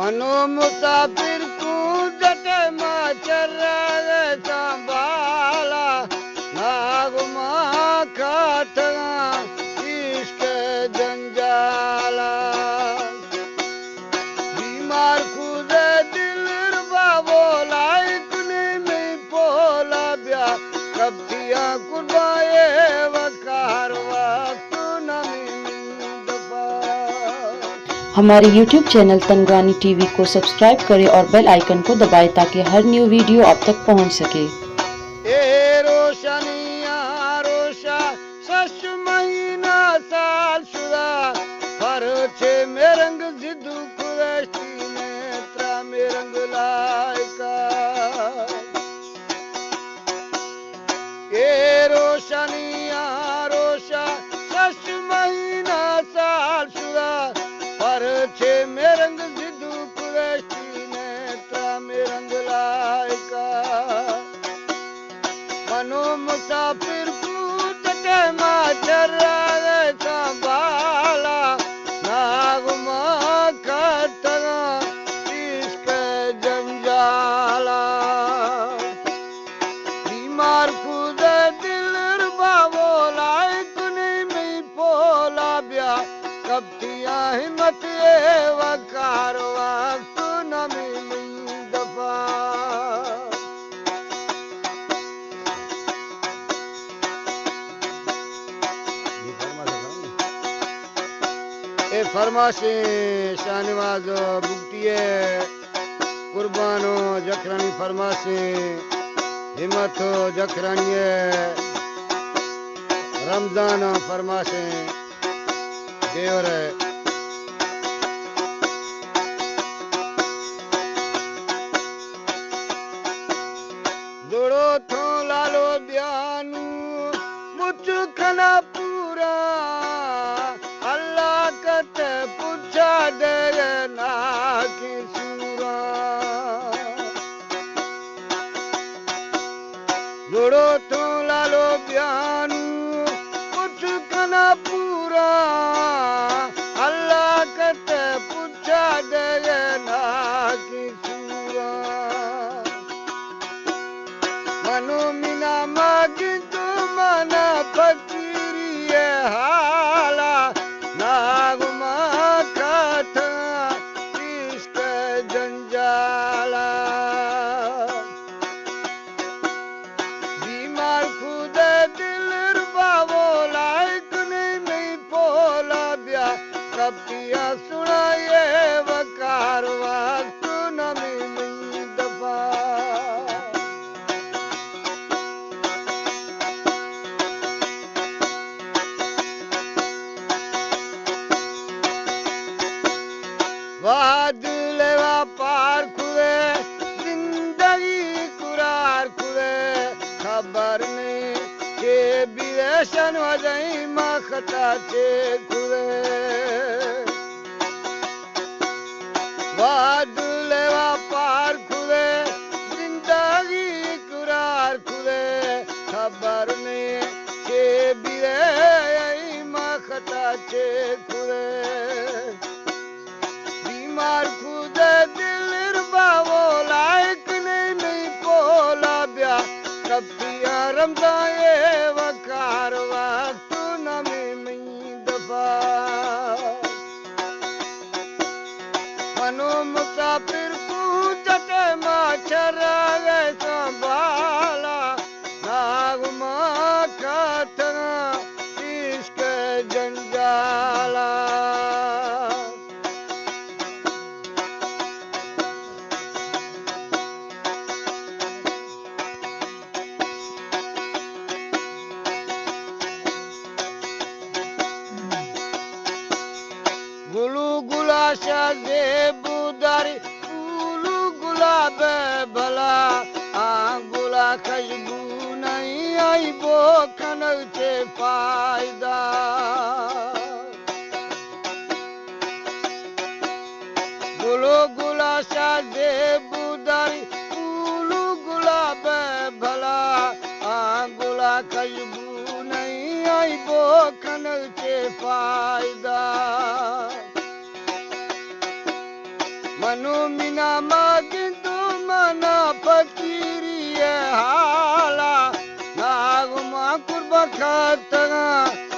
انوں مسافر کوں جٹے ما چرا گئے سنبھالا، ناگما کھاتگاں عشق جنجالا۔ بیمار کودے دل ربا بولائے کنی میں پولا بیا، کپتیاں قربائے وقار وقت نمی دفا۔ ہمارے یوٹیوب چینل تنگوانی ٹی وی کو سبسکرائب کریں اور بیل آئیکن کو دبائیں تاکہ ہر نیو ویڈیو آپ تک پہنچ سکے۔ اے روشنیاں روشا شش مہینہ سال شدا، پرچے میں رنگ زدو کدشتی میں ترا میں رنگ لائکا۔ اے روشنیاں روشا شش مہینہ سال شدا، پرچے میں رنگ زدو کدشتی میں ترا میں رنگ لائکا۔ منو مسافر کوچ ٹیما چرا گئے سنبھالا، ناگما کھاتگاں عشق جنجالا۔ بیمار کودے دل ربا بولائے کنی میں پولا بیا، کپتیاں ہمت اے وقار وقت نمی میں دفا۔ اے فرماشیں شاہنواز بگٹی ءِ، قربان ءُ جکھرانی فرماشیں، ہمت ءُ جکھرانی ءِ، رمضان ءِ فرماشیں، دیور ءِ۔ جوڑو تھوں لالو بیانو مچ کھنا پورا، اللہ کتے پچھا دے نا کی سورا۔ جوڑو تھوں لالو بیانو مچ کھنا پورا، اللہ کتے پچھا دے نا کی سورا۔ منو منا ماگی تو منا فقیری ءِ حالا، ناگما کھاتاں عشق جنجالا۔ بیمار کودے دل ربا بولائے کنی میں پولا بیا، کپتیاں سنائے وقار وقت نمی میں دفا۔ واد لیوا پار کھلے، زندگی قرار کھلے، خبر نہیں کہ بیرے شن وجہی ما خطا چے کھلے۔ واد لیوا پار کھلے، زندگی قرار کھلے، خبر نہیں کہ بیرے ما خطا چے کھلے۔ بیمار کودے دل ربا بولائے کنی میں پولا بیا، کپتیاں رمضان ءِ وقار وقت نمی میں دفا۔ منو مسافر کوچ ٹیما چرا گئے سنبھالا، ناگما کھاتاں عشق جنجالا۔ گلو گلاشا زیبو داری، پولو گلاب بلا، آ گلا خوشبو نہیں آئی بو کنگ چے فائدہ۔ گلو گلاشا زیبو داری، پولو گلاب بلا، آ گلا خوشبو نہیں آئی بو کنگ چے فائدہ۔ نو مینا ما گندو منا فقیری حالا، ناغ ما قربان کھاتگاں۔